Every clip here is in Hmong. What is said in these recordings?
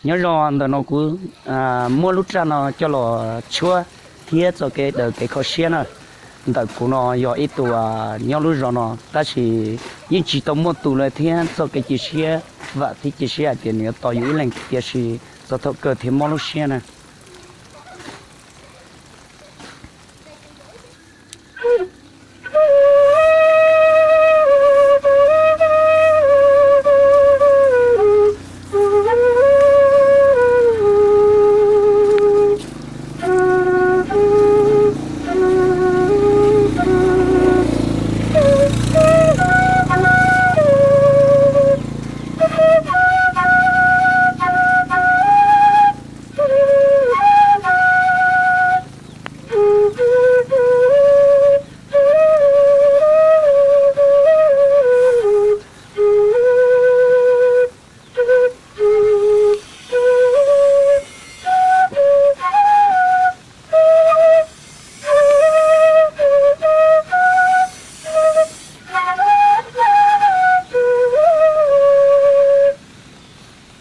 Nyob zoo, ntawm no kuv muab lub raj no coj los tshuab thiab txoj kev daws kev kho siab na. Ntawm kuv no yog ib tug nyob lub zos no tab sis yeej tsis tau muaj tus lawm thiab txoj kev cia siab, vam thiab cia siab hais tias nws yuav tos yus ib leeg, tiam sis txog thaum kawg thiaj mob lub siab na.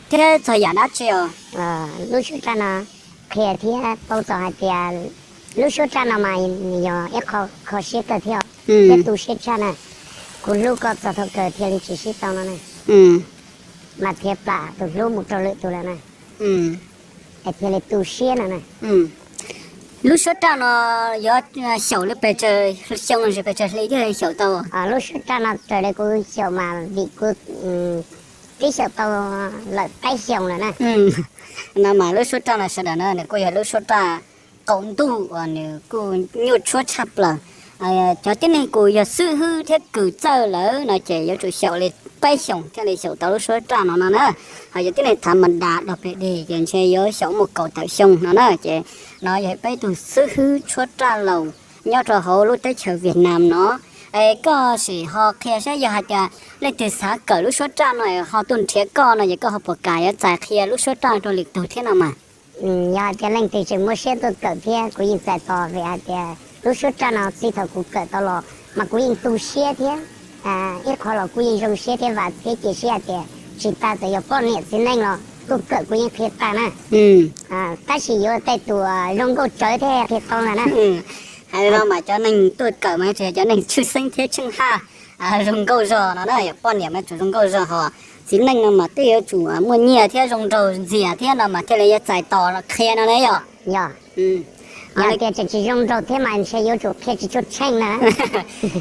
Thiab txog yam dab tsi os? Lub suab raj no qhia thiab paub txog hais tias lub suab raj no mas yog ib qho kho siab kawg thiab, thiab tu siab tshaj na. Kuv hlub koj txog thaum kawg thiaj li tsis sib tau no na, mas thiaj plam tus hlub mus rau lwm tus lawm na, es thiaj li tu siab no na. Lub suab raj no yuav xyaum li pes tsawg xyoo los pes tsawg hli thiaj xyaum tau? Lub suab raj no raws li kuv xyaum mas vim kuv twb xyaum tau lawm peb xyoos lawm na. No mas lub suab raj no sawv daws na, nws kuj yog lub suab raj qaum ntuj uas nws kuj nyuaj tshuab tshaj plaws. Cov tib neeg uas yog xib hwb thiab kws txawj lawm no ces yuav tsum xyaum li peb xyoos thiaj li xyaum tau lub suab raj no no na. Ho cov tib neeg thav mas das dog pes dig ces ntshe yuav xyaum muaj kaum tawm xyoo no na. Ces no yog peb tug xib hwb tshuab raj laus nyob rau hauv lub teb chaws Vietnam no. Es koj sim ho qhia saib yog hais tias leej twg xav kawm lub suab raj no ho tuaj nrhiav koj no ces koj ho puas kam yuav txais qhia lub suab raj rau lwm tus thiab no mas? Yog hais tias leej twg tseem muaj siab tuaj kawm thiab kuv yeej txais tos vim hais tias lub suab raj no txij thaum kuv kawm tau los mas kuv yeej tu siab thiab ib qho los kuj yeej zoo siab thiab vam thiab cia siab hais tias tsis tas txawm yog poj niam txiv neej los tuaj kawm kuv yeej qhia tag na. Tab sis yuav tej tus zoo nkauj tsawv thiab qhia tau ntag na. Hais li no mas cov neeg tuaj kawm mas tsis yog cov neeg tshwj xeeb thiab tsheej haj zoo nkauj zog no na, yog poj niam mas yuav tsum zoo nkauj zog, ho txiv neej no mas twb yuav tsum muaj nyiaj thiab zoo nraug ntxiag thiab no mas thiaj li yuav txais tos qhia no na yog. Yog tias tseem tsis zoo nraug thiab mas ntshe yuav tsum qhia tsis tshua tsheej na.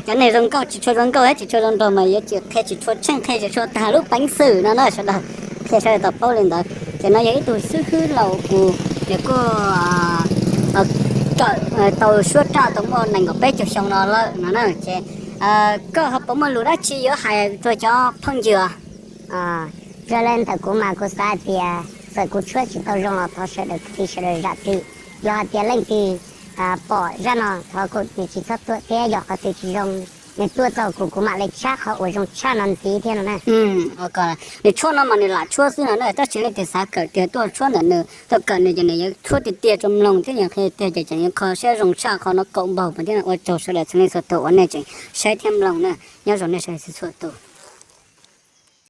Cov neeg zoo nkauj tsis tshua zoo nkauj thiab tsis tshua zoo nraug mas yuav tsum qhia tsis tshua tsheej, qhia tsis tshua tag lub peev xwm no na sawv daws. Qhia sawv daws tau paub li ntawd. Ces no yog ib tug xib hwb laus uas nws kuj kawm tau suab raj tau muaj nees nkaum peb caug xyoo no lawm no na. Ces koj ho puas muaj lus dab tsi yuav hais rau cov phooj ywg? Raws li ntawm kuv mas kuv xav hais tias txawm kuv tshuab tsis tau zoo los thov sawv daws kwv tij sawv daws zam txim. Yog hais tias leej twg pom zaj no thov kom nws tsis txhob tuaj thiab yog qhov twg tsis zoo nws tuaj txog kuv, kuv mam li tshaj qhov uas zoo tshaj no ntxiv thiab no na. Nws tshuab no mas nws lam tshuab xwb no na, tab sis leej twg xav kawm tiag tuaj tshuab ntawm nws, tuaj kawm nws ces nws yuav tshuab tiag tiag rau mloog thiab nws qhia tiag ces tseem yuav kho siab zoo tshaj qhov no kaum npaug thiab no. Ua tsaug sawv daws txhua leej txhua tus uas nej tseem saib thiab mloog na. Nyob zoo nej sawv daws txhua tus.